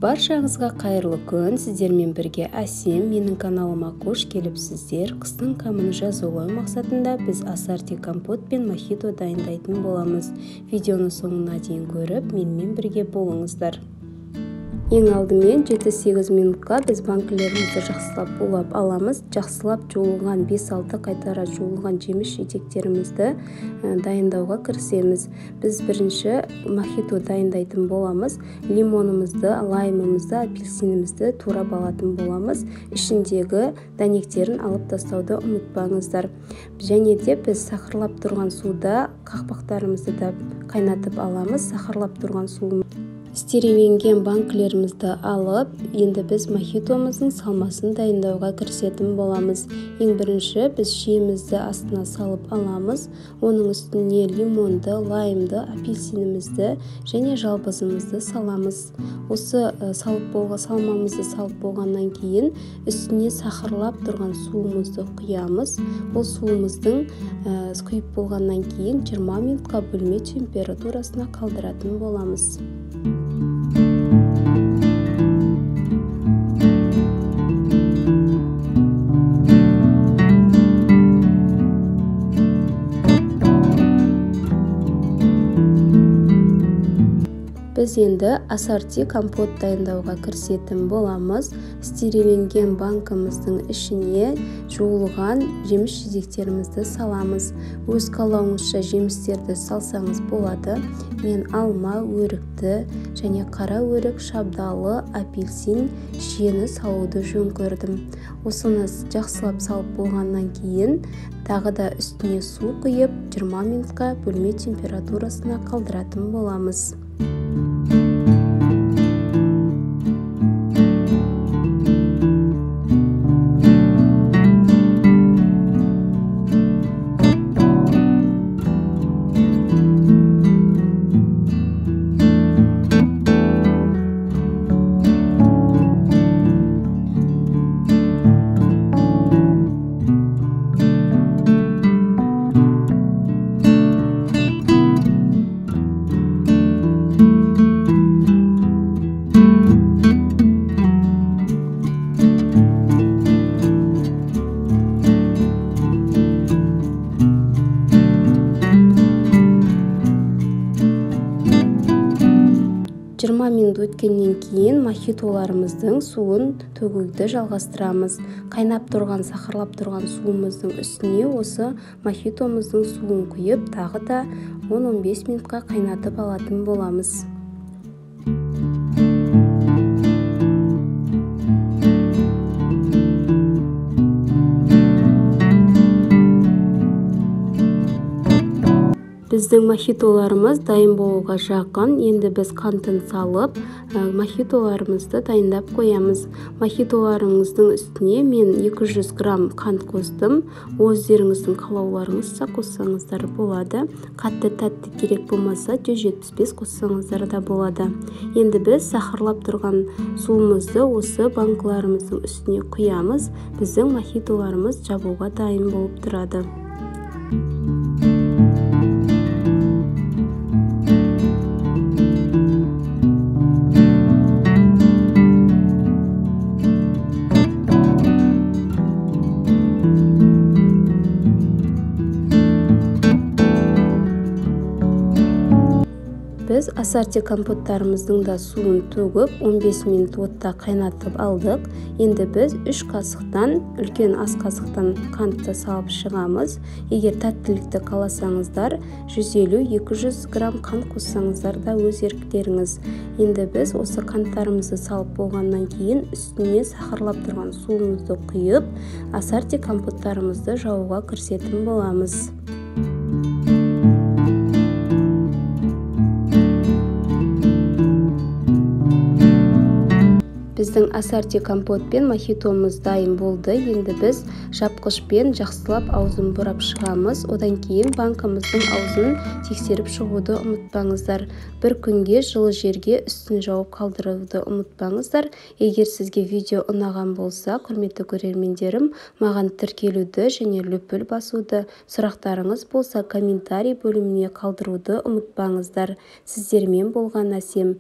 Баршаңызға қайырлы күн, сіздермен бірге Әсем, менің каналыма қош келіпсіздер. Қыстың қамын жазулау мақсатында біз ассорти компот пен мохито дайындайтын боламыз. Видеоны соңына дейін көріп, менімен бірге болыңыздар. Ең алдымен 7-8 минутқа біз банкілерімізді жақсылап булап аламыз. Жақсылап жуылған 5-6 қайтара жуылған жеміс жидектерімізді дайындауға кірісеміз. Біз бірінші мохито дайындайтын боламыз. Лимонымызды, лаймымызды, апельсинімізді турап алатын боламыз. Ішіндегі дәнектерін алып тастауды ұмытпаңыздар. Және де біз сахарлап тұрған суда қақпақтарымызды да қайнатып аламыз. Сахарлап тұрған суымыз стерилленген банкілерімізді алып, енді біз мохитомыздың салмасын дайындауға кірісетін боламыз. Ең бірінші біз шиемізді астына салып аламыз. Оның үстіне лимонды, лаймды, апельсинімізді және жалбызымызды саламыз. Осы салмамызды салып болғаннан кейін үстіне сахарлап тұрған суымызды құямыз. Ол суымыздың құйып болғаннан кейін 20 минутқа бөлме температурасына қалдыратын боламыз. Біз енді ассорти компот дайындауға кірісетін боламыз. Стерилленген банкіміздің ішіне жуылған жеміс жидектерімізді саламыз. Өз қалауыңызша жемістерді салсаңыз болады. Мен алма, өрікті және қара өрік, шабдалы, апельсин, шиені салуды жөн көрдім. Осыны жақсылап салып болғаннан кейін тағы да үстіне су құйып 20 минутқа бөлме температурасына қалдыратын боламыз. Минут өткеннен кейін мохитоларымыздың суын төгуді жалғастырамыз. Қайнап тұрған, сахарлап тұрған суымыздың үстіне осы мохитомыздың суын құйып, тағы да 10-15 минутқа қайнатып алатын боламыз. Біздің мохитоларымыз дайын болуға жақын. Енді біз қантын салып, мохитоларымызды дайындап қоямыз. Мохитоларыңыздың үстіне мен 200 грамм қант қостым. Өздеріңіздің қалауларыңызша қоссаңыздар болады. Қатты тәтті керек болмаса 175 қоссаңыздар да болады. Енді біз сахарлап тұрған суымызды осы банкаларымыздың үстіне құямыз. Біздің мохитоларымыз жабуға дайын болып тұрады. Біз ассорти компоттарымыздың да суын төгіп, 15 минут отта қайнатып алдық. Енді біз 3 қасықтан, үлкен ас қасықтан қантты салып шығамыз. Егер тәттілікті қаласаңыздар, 150-200 грамм қант қоссаңыздар да өз еріктеріңіз. Енді біз осы қанттарымызды салып болғаннан кейін үстіне сахарлап тұрған суымызды құйып, ассорти компоттарымызды жабуға кірісетін боламыз. Біздің ассорти компот пен мохитомыз дайын болды. Енді біз жапқышпен жақсылап аузын бұрап шығамыз. Одан кейін банкамыздың аузын тексеріп шығуды ұмытпаңыздар. Бір күнге жылы жерге үстін жауып қалдыруды ұмытпаңыздар. Егер сізге видео ұнаған болса, құрметті көрермендерім, маған тіркелуді және лүпіл басуды, сұрақтарыңыз болса комментарий бөліміне қалдыруды ұмытпаңыздар. Сіздермен болған Әсем.